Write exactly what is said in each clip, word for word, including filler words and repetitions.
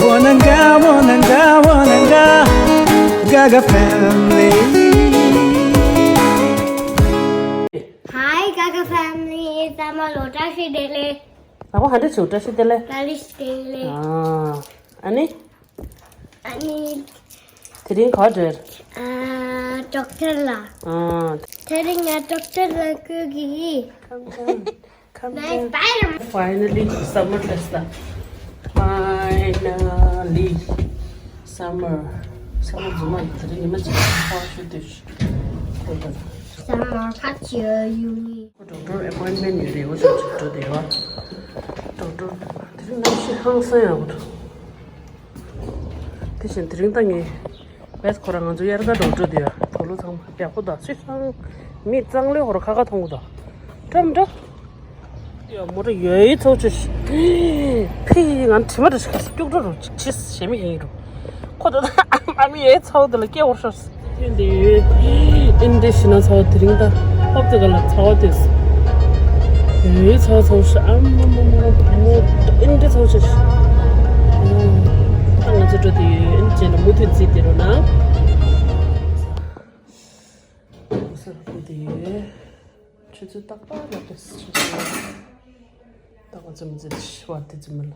Wananga, wananga, wananga, Gaga family. Hi, Gaga family. It's Amma Lota Shidele. ཨ་ཁུ་ཧ་འདྲ་བྱུང་། བཀྲ་ཤིས་བདེ་ལེགས། བཀྲ་ཤིས་བདེ་ལེགས། ཨ་ཨ་ནི། ཨ་ནི། དེ་རིང་ག་བར་འགྲོ། ཨ། ཌོག་ཊར་ལ། ཨ། དེ་རིང་ང་ཌོག་ཊར་ལ་སྐུ་གི། Come down. Come down. Finally summer ལ་ས། Finally summer. སམ་མར་རྫུན་མ་རེད། དེ་རིང་ཉི་མ་གཅིག་ཕར་ཞུ་དུས་ཁོ་ད། སམ་མར་ཕར་ཆེ་ཡུ་ནི། ཁོ་ཌོག་ཊར་ཨེ་པོའིན་མེན་ཊི་ཡོད་རེད། འོ་ཞིག་འགྲོ་བསྡད་ཡོད། ཌོག་ཊར་དེ་རིང་གནམ་གཤིས་ཧང་སང་ཡག་པོ་འདུག་དེ་བཞིན་དེ་རིང་ད་ངས་བེས་ཁོ་རང་ང་ཚོ་དབྱར་ཁ་ཌོག་ཊར་དེ་ཡ་དོ་ལོ་ཚང་མ་ཡག་པོ་དང་སུས་སང་མི་གཙང་ལོས་ཧོར་ཁ་ཁ་མཐོང་གི་འདུག་འགྲོ་མི་འགྲོ། ཡ་མོ་ཊ་ཡོད་ཚོགས་ཆུ་ཕི་ང་དྲི་མ་འདྲ་ཞིག་སྐྱུག་བྲོ་རུ་ཅིག་ཆིས་ཞེ་མི་ཡིན་རུ། ཁོ་ད་ཨ་མི་ཡའི་ཚ་བོ་དེ་ལ་སྐྱེ་བར་ཤོག་ཐོན་དེ་ཡོད། ཨིན་འདྲེ་ཞི་ན་ཚ་བོ་དེ་རིང་ད་ཧོབ་དེ་ག་ལ་ཚ་བོ་དེས། ཡོད་ཚ་བོ་ཚ་བོ་ཤི་ཨ་མ་མ་མ་མ་མོ་ཨིན་འདྲེ་ཚ་བོ་ཤི་ཤི། ཨ་ང་ཚོ་འགྲོ་དེ་ཡོད། ཨིན་རྗེས་ལ་མུ་མཐུད་རྩིས་དེ་རོ་ན། ས་ཁུ་དེ་ཡོད། ཆུ་ཚོད་རྟག་པར་ལ་དེ་ཆུ་ཚོད་རྟག་པར་འཛིན་འཛིན་ཤི་བ་དེ་འཛིན་མི་ལ།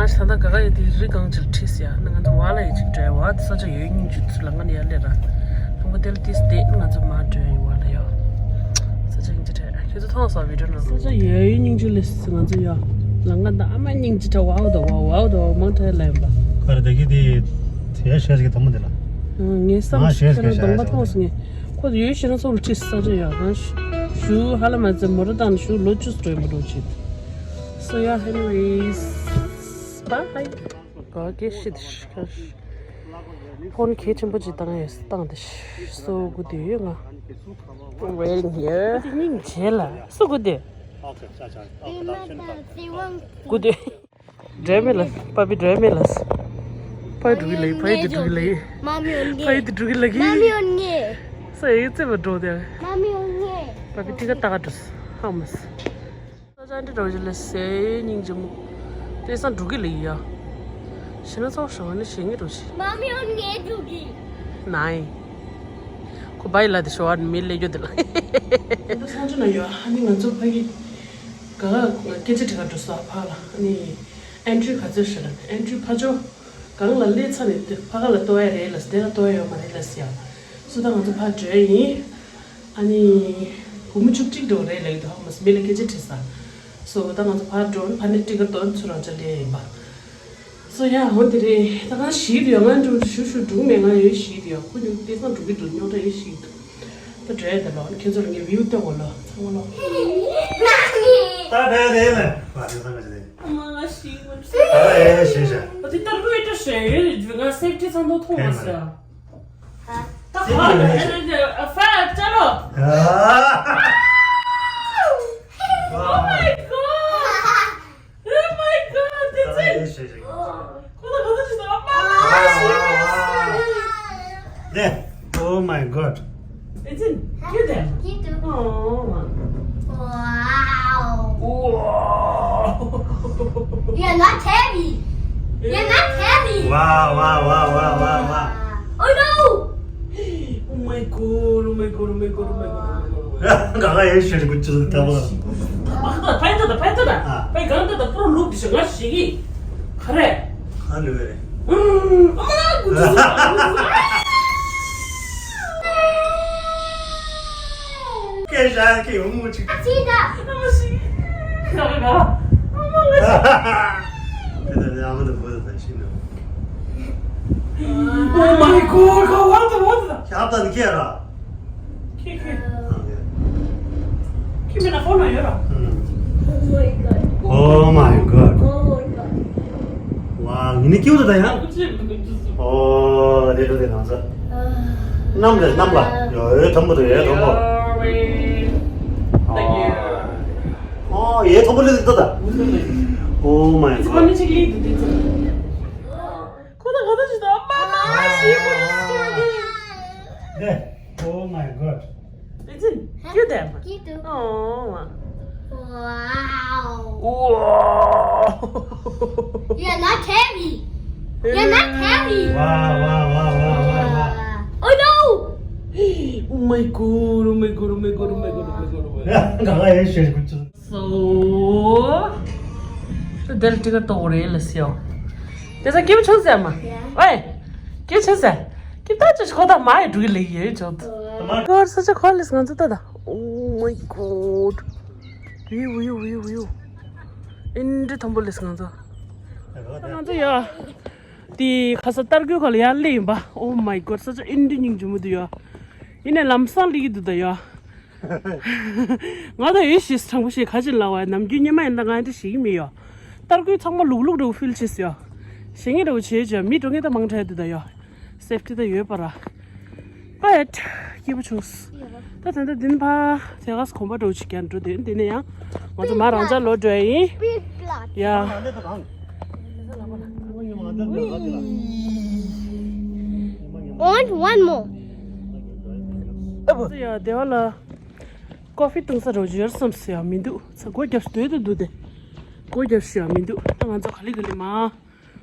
ཨ་ས་ད་ག་ག་ཡོད་དེ་རི་སྒང་ཅིག་ཁྲིད་ཡ་ན་ང་ཚོ་བ་ལ་ཡི་ཅིག་འདྲ་བ་ས་ཆ་ཡོད་སྙིང་རྗེ་ཚུལ་ལ་ང་ནི་ཡ་ལེ་ར་ལུང་པ་དེ་ལ་ཏིས་དེ་ང་ཚོ་མ་འདྲ་ཡི་བ་ལ་ཡ་ས་ཆ་སྙིང་རྗེ་འདྲ། ཁྱེད་ཚོ་མཐོང་སོང་བི་ཌིའོ་ནང་ས་ཆ་ཡོད་སྙིང་རྗེ་ལེ་ང་ཚོ་ཡ་ལ་ང་ད་ཨ་མ་སྙིང་རྗེ་འདྲ་བའོ་ད་བའོ་བའོ་ད་བའོ་མང་དྲགས་ལ་ཡིན་པ། ག་རེ་ད་གི་དེ་དེ་ཡ་ཤེས་ཀྱི་དམ་མོ་དེ་ལ་ངས་བསམ་ང་ཤེས་ཤེས་ཀྱི་ན་གདོང་པ་ཤེས་མཐོང་སོང་ངས་ཁོ་ཡོད་ཤེས་ན་ཚོ་ལ་ཁྲིད་ས་ཆ་ཡ་ང་ཞུ་ཧ་ལ་མ་ཚེ་མོ་ར་དང་ཞུ་ལོ་བཅུ་སྤྲོད་མ་འགྲོ་ཅིག So yeah, anyways, bye. ག་གེ་ཤི་དི་ཤི་ཁ་ཕོན་གལ་ཆེན་པོ་ཅིག་བཏང་ཡོད་བཏང་དི་ཤི་སོ་གུ་དི་ཡོད་ང་Waiting here. སྙིང་རྗེ་ལ་སོ་གུ་དི་གུ་དི་འདྲེ་མེ་ལ་པ་པི་འདྲེ་མེ་ལ་པ་འདྲུ་གི་ལ་པ་འདྲུ་གི་ལ་པ་འདྲུ་གི་ལ་ས་ཡི་ཙེ་བ་འགྲོ་དི་པ་པི་ཏི་ཀ་ཏག་འགྲོ་ཧ་མ་སི། ས་ཆ་འདི་འགྲོ་ཞིག་ལ་སེ་སྙིང་རྗེ་མོ། དེ་སང་འགྲོ་གི་ལ་ཡ། ཞེ་ན་ཚོགས་ཞོ་ནི་ཞེ་ངེ་འགྲོ་ཞིག་མ་མི་ཡོང་ངེ་འགྲོ་གི་ནའི། ཁོ་བའི་ལ་དེ་ཞོ་བ་མི་ལེ་རྒྱུ་དེ་ལ། དེ་ཚོ་སང་ཆུ་ན་ཡོད་ཨ་ནི་ང་ཚོ་ཕ་གི། ག་ག་སྐད་ཆ་དྲི་ག་འགྲོ་ས་ཕ་ལ་ཨ་ནི། ཨན་ཌྲུ་ག་ཚོད་ཞིག་ལ་ཨན་ཌྲུ་ཕ་ཇོ། གང་ལ་སླེབས་ཚར་ནས་ཕ་ག་ལ་ལྟོ་ཡ་རེད་ལ་དེ་ལ་ལྟོ་ཡ་ཡོད་མ་རེད་ལ་ཟེར་ཡ། སུ་ད་ང་ཚོ་ཕ་བྲོས་ཡིན། ཨ་ནི། སྒོར་མོ་བཅུ་གཅིག་འགྲོ་རེད་ལབ་ཀྱི་འདུག་ཧ་མ་སི་མི་ལ་སྐད་ཆ་དྲིས་ས། སོ་ད་ང་ཚོ་ཕར་འགྲོ་ཕ་ནི་ཊི་ཀེ་ཊི་དོན་ཚུར་རང་ཅག་ལེན་ཡིན་པ། སོ་ཡ་འོ་དེ་རེད། ད་གང་ཞིག་ཡོད་ང་འགྲོ་ཞུ་ཞུ་འགྲུག་མེད། ང་ཡོད་ཞིག་ཡོད་ཁོ་ཉུང་དེ་ཚང་འགྲོ་གི་འདུག་རྙོག་དྲ་ཡོད་ཞིག་འདུག་ད་འགྲོ་ཡ་དེ་ལོ་ཁྱེད་ཚོར་ངས་བིའུ་སྟོན་གོ་ལོ་ཚང་མ་ལོ། ད་འགྲོ་ཡ་དེ་ཡིན་ལ་བ་དེ་ཚང་ག་ཅི་རེད། ང་ང་ཞིག་ཡོད་ད་ཨེ་ཞེས་བྱ། ད་དེ་ལྟར་ལྷོད་ཡོད་ད་ཞེས་ཡོད་ང་སེབ་ཊི་ཚང་དུ་མཐོང་མ་སོང་། ད་ཕ་ལ་ཧེ་ཧེ་ཧེ་ཧེ་ཧེ། ཨ་ཕ་ཅ་ལོ། ཨ། Oh my god! Oh my god! That's it! ཁོ་ད་ཁོ་ད་ཅི་ད་ཨ་མ་ཨ་ཨ་ཨ་ཨ། ནེ། Oh my god! It's in. You there? You too. Oh. Wow. Wow. You're not heavy. You're not heavy. Wow, wow, wow, wow, wow, wow. Oh no! Oh my god, oh my god, oh my god, oh my god, oh my god. ང་ཡང་ཤེས་ཀྱི་ཅི་ད་བ། ཕ་ཡི་ད་ད་ཕ་ཡི་ད་ད། ཨ། ཕ་ཡི་གང་ད་ད་པྲོ་ལུག་དེ་ང་ཞིག་གི། ག་རེ། ག་ལུས་རེད། ཨུམ། ཨ་མ་ན་ཀུ་ཅི་ཟེར། སྐད་ཆ་སྐད་ཡོང་མོ་ཅིག་ཨ་ཅི་ད། ཨ་མ་ཞིག་ག་རེ་ག་ཨ་མ་ང་ཞིག་དེ་ད་ནི་ཨ་མ་ད་བོད་ད་ཤི་ནོ། Oh my god, what the, what the? ཞབས་ད་ནི་ཁྱེད་ར། ཁྱེད་ཁྱེད། ཁྱེད་མེད་ན་ཕོན་ན་ཡོད་ར། Oh my god. Oh my god. Oh my god. ཝ། ངི་ནི་ཀྱུ་ད་ཡང་། ཨོ་རེད་རེད་རེད་ང་ཚོ། ནམ་རེད་ནམ་ལ། ཡོ་ཡོ་དམ་པོ་དུ་ཡོ་དམ་པོ། ཨོ་ཡེ་དམ་པོ་ལི་ད་ད། Oh my god. ཁོ་ད་ཁོ་ད་ཅི་ད་མ་མ་ཞིག་ཁོ་ད་ཞིག Oh my god. It's in. You there? You too. Oh. Wow. Wow. You're not heavy. You're not heavy. Wow, wow, wow, wow, wow, wow. Oh no. Oh my god, oh my god, oh my god, oh my god, oh my god, oh my god. ང་ཡང་ཤེས་ཀྱི་ཅི། So, དེ་ལ་ཊི་ཀེ་ཊི་གཏོང་རེད་ལ་སིའོ། དེ་ས་སྐྱིད་པོ་བྱུང་ཟེར་མ། ཡ། ཨེ། སྐྱིད་པོ་བྱུང་ཟེར། སྐྱིད་པོ་ད་ཅི་ཁོ་ད་མ་ཡི་འགྲོ་གི་ལེ་ཡོད་ཆོག་ཏུ། ཨོ། ཁོར་ས་ཆ་ཁོ་ལེས་ང་ཚོ་ད་ད། Oh my god. ཝིའུ་ཝིའུ་ཝིའུ་ཝིའུ། ཨིན་འདྲི་མཐོན་པོ་ལེས་ང་ཚོ། ད་ང་ཚོ་ཡ། དེ་ཁ་ས་སྟར་ཀོའི་ཁ་ལ་ཡར་སླེབས་ཡིན་པ། Oh my god. ས་ཆ་ཨིན་འདྲི་སྙིང་རྗེ་མོ་འདུག་ཡ། ཡིན་ནའི་ལམ་སང་སླེབས་ཀྱི་འདུག་ད་ཡ། ང་ད་ཡོད་ཤེས་དྲང་པོ་ཞིག་ག་ཅི་ལ་བ་ནམ་རྒྱུན་ཉི་མ་ཡིན་ད་ང་འདྲ་ཞིག་མི་ཡོད། སྟར་ཀོའི་ཚང་མ་ལུག་ལུག་འདྲ་བོ་ཕིལ་བྱེད་ཡོད། ཞེ་ངེས་འདྲ་བོ་བྱེད་བྱེད་མི་འགྲོ་ངེས་ད་མང་དྲགས་འདུག་ད་ཡོད། སེབ་ཊི་ད་ཡོད་པ་ར། ཀ་ཡེད། སྐྱིད་པོ་བྱུང་། ད་ད་ད་འདིན་ཕ་དེ་ག་གོམ་པ་འདྲ་བོ་ཞིག་རྒྱག་འགྲོ་དེ་འདི་ནས་ཡང་ང་ཚོ་མ་རང་ཅག་ལོ་འགྲོ་ཡིན། ཡ། Want one more. ཡ་དེ་བ་ལ། ཀོ་ཧྥི་བཏུང་ས་རོ་ཇུ་ཡར་སམ་སི་ཡང་མི་འདུག་ཚ་སྒོ་རྒྱབ་སྡོད་དུ་འདུག་སྟེ། སྒོ་རྒྱབ་ཤི་ཡང་མི་འདུག་ད་ང་ཚོ་ག་ལེ་ག་ལེ་མ།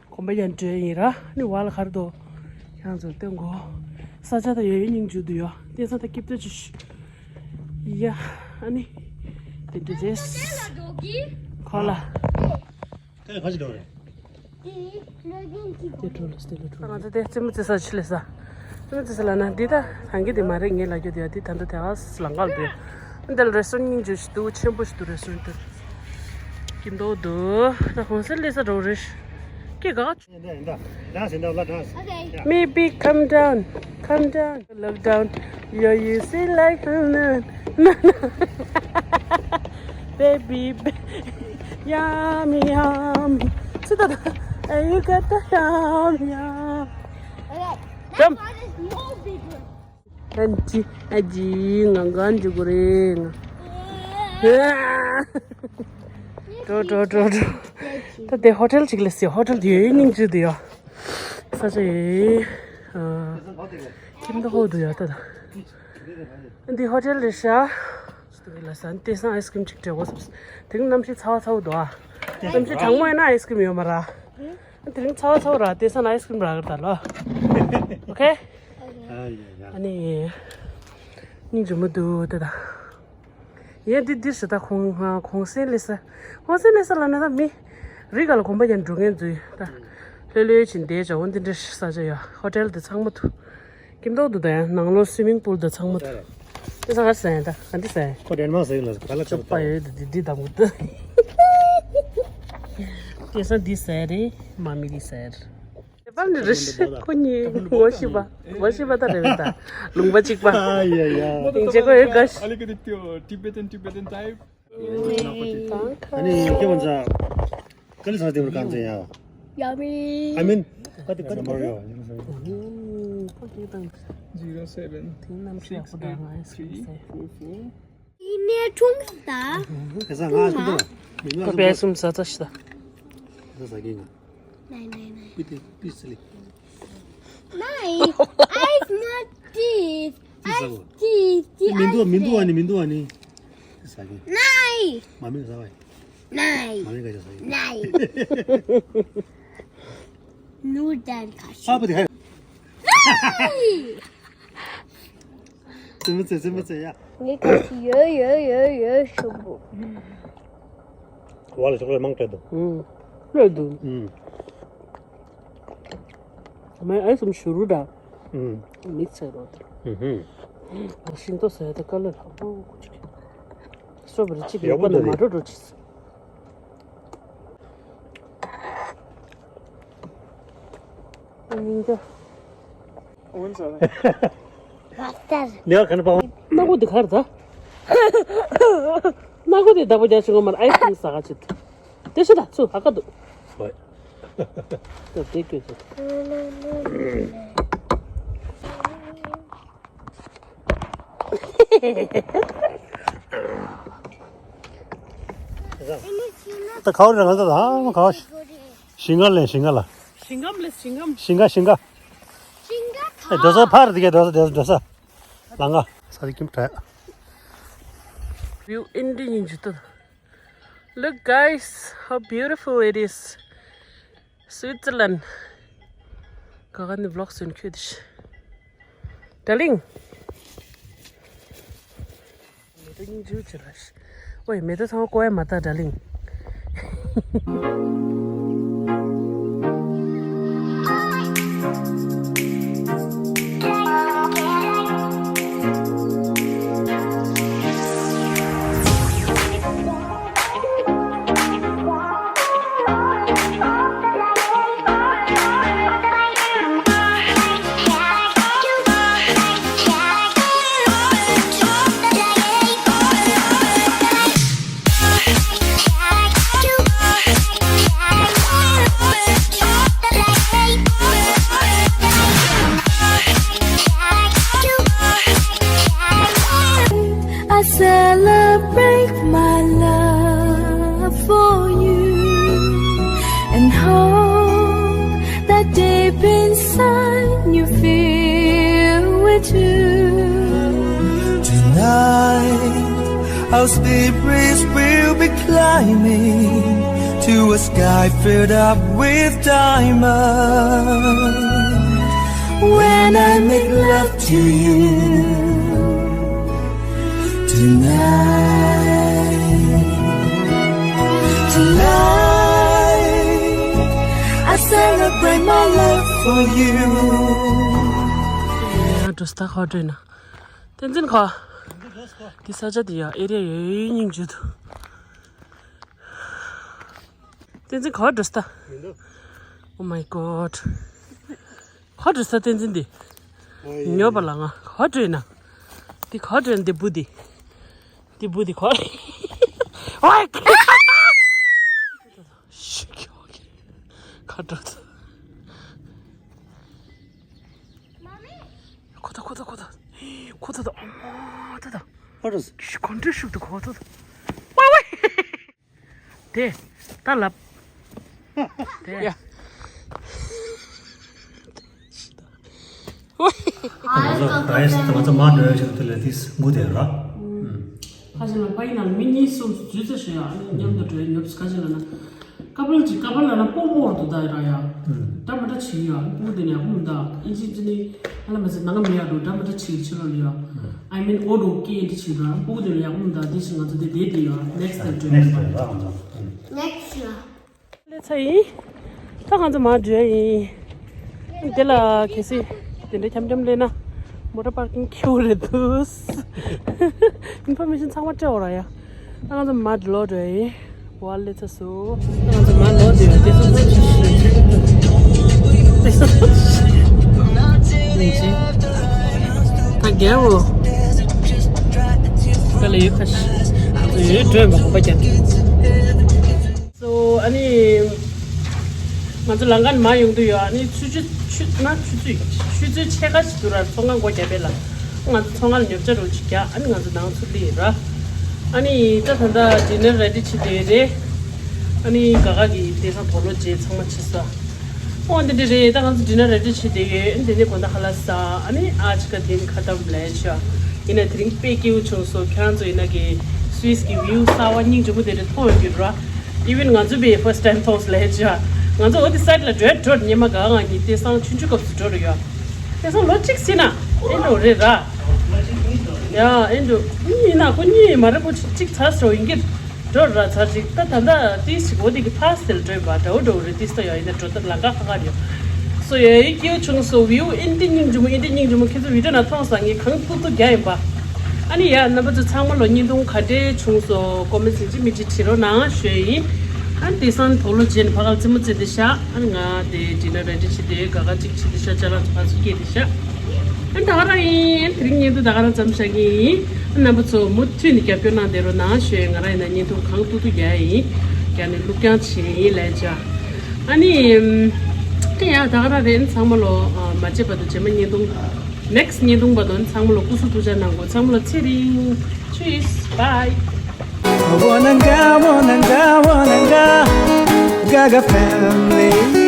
གོམ་པ་ཡང་འགྲོ་ཡིན་ར་ནི་བ་ལ་གར་དོ། ཁྱང་ཚོ་སྟོན་གོ་ས་ཆ་ད་ཡོད་ཡོད་སྙིང་རྗེ་འདུག་ཡོ། བསྟན་ས་ད་སྐྱིད་པོ་ཅི་ཤི། ཡ། ཨ་ནི། དེ་འདྲ་རེད། ཁོ་ལ། དེ་ག་ཅི་འགྲོ་རེད། དེ་འགྲོ་ལ་སྟེ་ལ་འགྲོ། ང་ཚོ་དེ་རྩེད་མོ་རྩེ་ས་ཕྱི་ལས་ས། རྩེད་མོ་རྩེ་ས་ལ་ན་འདི་ད་ཐང་གི་དེ་མ་རེད་ངས་ལ་རྒྱུ་དེ་ཡ་དེ་ད་འདི་དེ་ག་ལང་ག་ལ་འདུག་འདི་ལ་རེ་སོན་སྙིང་རྗེ་ཞིག་འདུག་ཆེན་པོ་ཞིག་འདུག་རེ་སོན་དེ། ཀིམ་དོ་འདུག་ད་གོང་ས་ལས་ས་འགྲོ་རེད། ཀི་ག Dance, dance, dance. Okay. Maybe come down, come down, look down. Yo, you see like baby, ba- yum yum. See that? And you got the yum yum. Okay. Jump. This one is more bigger. ཨན་ཅི་ཨ་ཅི་ང་གང་འཇུག་གི་རེད་ང་། འགྲོ་འགྲོ་འགྲོ་འགྲོ། ད་དེ་ཧོ་ཊེལ་ཅིག་ལ་སི་ཧོ་ཊེལ་དེ་ཡོད་སྙིང་རྗེ་འདུག་ཡ། ས་ཆ་ཡོད། ཁྱིམ་ད་ཧོ་འདུག་ཡ་ད་ད། འདི་ཧོ་ཊེལ་རེད་ཤག་ལ་ས་དེང་སང་ཨའི་སི་ཀྲིམ་ཅིག་སྤྲད་དགོས་བསམ། དེང་གནམ་གཤིས་ཚ་བ་ཚ་བོ་འདུག་ཨ། གནམ་གཤིས་གྲང་མོ་ཡིན་ན་ཨའི་སི་ཀྲིམ་ཡོད་མ་ར། དེ་རིང་ཚ་བ་ཚ་བོ་ར་དེ་ས་ན་ཨའི་སི་ཀྲིམ་རག་གི་རེད་ད་ལོ། ཨོ་ཁེ། ཨ་ནི། སྙིང་རྗེ་མོ་འདུག་དེ་ད། ཡེ་འདི་འདི་ཞེ་ད་གོང་གོང་སེང་ལེ་ས། གོང་སེང་ལེ་ས་ལ་ན་ད་མི། རི་ག་ལ་གོམ་པ་ཡང་འགྲོ་མཁན་འཛུལ་ད། ལྷོད་ལྷོད་ཕྱིན་བསྡད་བྱ་འོ་འདི་འདྲ་ས་ཆ་ཡ་ཧོ་ཊེལ་དེ་ཚང་མ་ཐུ། ཀིམ་ཏོག་ཏུ་ད་ཡང་ནང་ལོགས་སུའི་མིང་པུལ་དང་ཚང་མ་ཐུག་དེ་ཚང་ག་ཟེར་ད་ག་འདི་ཟེར། ཁོ་ཌེན་མཱག་ཟེར་ལ་ག་ལ་ཅོག་པ་ཡོད་དེ་འདི་དང་པོ་དེ། དེ་ཚང་འདི་ཟེར་རེད་མ་མི་འདི་ཟེར། དེ་པར་ནི་རེད་ཁོ་གཉིས་ངོ་ཤེས་པ་ངོ་ཤེས་པ་ད་རེད་ད་ལུང་པ་གཅིག་པ། ཨ་ཡ་ཡ། དེང་ཆེ་ཁོ་ཡོད་ག་ཤི། ཨ་ལི་ཀ་དེ་ཏིའོ་Tibetan Tibetan type། ཨ་ནི་ཁྱེད་ང་ཚོ་ཀ་ལི་ས་དེ་བར་གང་ཚེ་ཡ། Yummy. I mean, ཀ་དེ་ཀ་དེ་མ་རེད། Zero seven six eight three four four. ཁ་པའི་སུམ་ས་ཚ་ཤི་ད། ཁ་ས་གི་ང་། Nine, nine, nine. ཀི་ཏི་ཀི་སི་ལི། Nine. Ice not teeth. Ice teeth. མི་འདུག་མི་འདུག་ཨ་ནི་མི་འདུག་ཨ་ནི། ཁ་ས་གི། Nine. མ་མི་ས་བ། Nine. མ་མི་ཀ་ཅི་ས་གི། Nine. ནུ་དན་ཁ་ཤི། ཨ་པ་དེ་ཧ། Nine. ཙི་མི་ཙི་ཙི་མི་ཙི་ཡ། ངའི་ཁ་ཤི་ཡོད་ཡོད་ཡོད་ཡོད་ཤོག་བུ། བ་ལ་ཤོག་ལ་མང་སྤྲད་འདུག་ཨུམ། སྤྲད་འདུག་ཨུམ། མའི་ཨའི་སུམ་ཞུ་རུ་འདྲ། ཨུམ། མི་ཚེ་རོ་དེ། ཨུམ་ཧུམ། ཨ་ཤིང་ཏོག་ཟ་ཡ་ད་ཀ་ལ་ལྷག་པོ་ཀུ་ཅིག་སོ་བ་རི་ཅིག་ཡག་པོ་ཡོད་པ་ན་འདུག་མ་འགྲོ་འགྲོ་ཅིག་ཨ་ཉིན་ད། ལེའོ་ག་ནས་པ། སྣ་སྒོ་འདི་ག་རེད་ད། སྣ་སྒོ་འདི་བདག་པོ་རྒྱག་ཆེན་པོ་མར་ཨའི་སི་ཀྲིམ་ཟ་ག་ཆེད། དེ་ཤི་ད་ཚུ་ཧ་ག་འདུག་ད་དེ་སྐྱོད་ཆེད། ད་ཁའོ་རང་ད་ད་ཁའོ་ཞིང་ཁ་ལེ་ཞིང་ཁ་ལ། ཞིང་ཁམས་ལེ་ཞིང་ཁམས། ཞིང་ཁ་ཞིང་ཁ། ཞིང་ཁ་ཨེ་ཁ། འགྲོ་ས་ཕར་དེ་ག་འགྲོ་ས་འགྲོ་ས་འགྲོ་ས། ལ་ང་ས་དེ་ཁྱིམ་དྲ། View in the ninja. Look, guys, how beautiful it is. Switzerland. ག་ག་ནི་vlog་སོན་ཁྱོད་དེ་ཤི། Darling. མེ་ཏོག་སྙིང་རྗེ་ཆེ་ལ་ཤི། ཨོའི་མེ་ཏོག་ཚང་མ་ཀོ་ཡ་མ་ད་darling། I celebrate my love for you and hope that deep inside you feel it too. Tonight, our spirits will be climbing to a sky filled up with diamonds. When I make love to you tonight, tonight, I celebrate my love for you. ཡ་འགྲོ་སྟ་ཁ་འགྲོ་ན། བསྟན་འཛིན་ཁ། འདི་ས་ཆ་འདི་ཡ་ཨེ་རི་ཡ་ཡོད་སྙིང་རྗེ་འདུག་བསྟན་འཛིན་ག་བར་འགྲོ་ས། Oh my god. ག་བར་འགྲོ་ས་བསྟན་འཛིན་འདི། ཉོ་བ་ལ་ང་ག་བར་འགྲོ་ཡིན་ན། འདི་ག་བར་འགྲོ་ཡིན་འདི་བུ་འདི། འདི་བུ་འདི་ག་བར། ཨོའི། ག་འགྲོ་ས། ཁོ་ཐག་ཁོ་ཐག་ཁོ་ཐག་ཁོ་ཐག་ད། ཨ་མ་ད་ད། ག་འགྲོ་ས། ག་འགྲོ་ཤུགས་ད་ཁོ་ཐག་ད། ཝའི་ཝའི། དེ་ད་ལབ། དེ་ཡ། ང་ཚོ་ད་ཡས་ད་ང་ཚོ་མ་འགྲོ་ཡ་ཆེད་དུ་ལས་དིས་མགོ་དེ་ར། ཁ་ཅིག་ལ་ཕ་ཡི་ནང་མི་གཉིས་གསུམ་འཛུལ་ཚེ་ཞེས་ཡ་མཉམ་དུ་འགྲོ་ཡ་ཉོབ་ཁ་ཅིག་ལ་ན། ཀ་པལ་གྱི་ཀ་པལ་ལ་ན་སྤོ་མོ་འདུག་ད་ར་ཡ། འདྲ་མི་འདྲ་བྱེད་ཡ་སྤུ་གུ་དེ་ནས་ཡག་པོ་མི་འདུག་ཨིན་ཇི་ཅི་ནི་ཨ་ལ་མ་ཟེར་ནང་མི་ཡག་འདུག་འདྲ་མི་འདྲ་བྱེད་ཕྱི་ལོགས་ལ་ཡ། I mean ཨོ་འདུག་སྐད་འདི་བྱེད་འདུག་སྤུ་གུ་དེ་ལ་ཡག་པོ་མི་འདུག་དེ་བཞིན་ང་ཚོ་དེ་བསྡད་དེ་ཡ་next time next time ར་ང་ཚོ། Next ལ། ལས་ཚ་ཡིན། ད་ང་ཚོ་མར་འགྲོ་ཡ་ཡིན། དེ་ལ་གལ་སྲིད་དེ་འདྲ་འཁྱམ་འཁྱམ་ལས་ན། མོ་ཊ་པར་ཀིང་ཁེའུ་རེད་འདུག་ཨིན་ཕོར་མེ་ཤན་ཚང་མ་སྤྲད་འོ་ར་ཡ། ད་ང་ཚོ་མར་ལོག་འགྲོ་ཡིན། བ་ལེ་ཚ་སུ། ད་ང་ཚོ་མར་ལོག་འགྲོ་ཡིན། དེ་ཚོ་ཚོ་ཆུ་ཤུ། དེ་ཚོ་ཚོ་ཆུ་ཤུ། ཡིན་ཅི། ད་རྒྱལ་བོ། ག་ལ་ཡོད་ཁ་ཤི། ང་ཚོ་ཡོད་འགྲོ་ཡིན་པ་གོམ་པ་རྒྱབ། སོ་ཨ་ནི། ང་ཚོ་ལམ་ཁ་ནས་མར་ཡོང་དུས་ཡོད། ཨ་ནི་ཆུ་ཆུ་ཆུ་ན་ཆུ་ཚོད་ཆུ་ཚོད་ཕྱེད་ཀ་ཞིག་འདུག་ར། ཚོང་ཁང་སྒོ་རྒྱབ་པས་ལ། ང་ཚོ་ཚོང་ཁང་ལ་ཉོ་ཆ་རོགས་ཅིག་རྒྱག་ཨ་ནི་ང་ཚོ་ནང་ཚུར་སླེབས་ར། ཨ་ནི་ད་ད་ལྟ་ཌི་ནར་རེ་ཌི་བྱེད་བསྡད་རེད། ཨ་ནི་ག་ག་གི་དེང་སང་དུག་ལོག་བརྗེས་ཚང་མ་བྱས་སོ། ཨོ་འདི་འདྲ་རེད། ད་ང་ཚོ་ཌི་ནར་རེ་ཌི་བྱེད་བསྡད་ཡོད། འདི་ནས་དགོང་དག་ཧ་ལ་ས། ཨ་ནི་ཨ་ཅི་ཀ་དིན་ཁ་ཏམ་ལས་ཤ། ཡིན་ན་དེ་རིང་དཔེ་སྐྱིད་པོ་བྱུང་སོང་། ཁྱེད་རང་ཚོ་ཡིན་ན་གི་སུད་སི་གི་བིའུ་གསར་བ་སྙིང་རྗེ་པོ་དེ་འདྲ་མཐོང་ཡོད་ཀྱི་ར། ཨི་ཝན་ང་ཚོ་བའི་ཕར་སི་ཊི་ཊའིམ་མཐོང་སོང་ལས་ཤ། ང་ཚོ་འོ་དེ་སའིཌ་ལ་འགྲོ་འགྲོ་ཉི་མ་ག་ང་གཉིས་དེང་སང་ཆུང་ཆུང་སྐབས་སུ་འགྲོ་རུ་ཡོད། དེང་སང་ལོ་གཅིག་ཕྱིན་ན་ཨེ་འགྲོ་རེད་ར། ཡ་ཨེ་འགྲོ་གཉིས་ཡིན་ན་ཁོ་གཉིས་མ་རེད་པོ་གཅིག་ཚར་སོང་ཡིན་གྱི། འགྲོ་ར་ཚར་ཅིག་ད་ད་ད་ཏིས་ཅིག་འོ་དེ་གི་ཕ་སེལ་འགྲོས་པ་འདྲ་བོ་འགྲོ་རེད། ཏིས་ད་ཡ་ཡིན་ན་འགྲོ་ད་ལམ་ཁ་ཁ་ཁ་རེད། སོ་ཡ་ཡི་སྐྱིད་པོ་བྱུང་སོང་། བིའུ་ཨིན་ཏི་སྙིང་རྗེ་མོ་ཨིན་ཏི་སྙིང་རྗེ་མོ་ཁྱེད་ཚོ་བི་ཌིའོ་ནང་མཐོང་སོང་། ངས་གང་ཐུག་ཐུག་རྒྱག་ཡིན་པ། ཨ་ནི་ཡ་རྣམ་པ་ཚོ་ཚང་མ་ལོ་བརྙན་ཐུང་ག་འདྲས་བྱུང་སོང་ཀོ་མེན་ཊི་ཡིན་གཅིག་མིན་གཅིག་བྲིས་རོགས་གནང་ཞུས་ཡིན། ཨ་ནི་དེང་སང་དུག་ལོག་བརྗེས་ནས་ཕ་གར་རྩེད་མོ་རྩེ་བསྡད་ཤག་ཨ་ནི་ང་དེ་ཌི་ནར་རེ་ཌི་བྱེད་དེ་ག་ག་གཅིག་བྱེད་དེ་ཤག་ཅ་ལག་ཚོ་ཕར་ཚུར་སྐྱེལ་བསྡད་ཤག་ཨ་ད་ག་རང་ཡིན། དེ་རིང་བརྙན་ཐུང་ད་ག་རང་ཙམ་བཞག་གི་ཡིན། ཨ་རྣམ་པ་ཚོ་མུ་མཐུད་ནས་རྒྱབ་སྐྱོར་གནང་བསྡད་རོགས་གནང་ཞུ་ཡིན། ང་རང་ཡིན་ན་བརྙན་ཐུང་གང་ཐུབ་ཐུབ་རྒྱག་ཡིན། རྒྱག་ནས་བླུགས་རྐྱང་བྱེད་ཡིན་ལས་བྱ། ཨ་ནི། ཨམ། དེ་ཡང་ད་ག་རང་རེད། ཚང་མ་ལོ་ཨ་མ་བརྗེད་པ་དང་རྗེས་མ་བརྙན་ཐུང་། ནེག་སི་ཊི་བརྙན་ཐུང་བར་དུ་ཚང་མ་ལོ་སྐུ་གཟུགས་ཐུགས་ཅག་གནང་དགོས། ཚང་མ་ལོ་ཚེ་རིང་། Tschüss, bye. Wananga, wananga, wananga, Gaga family.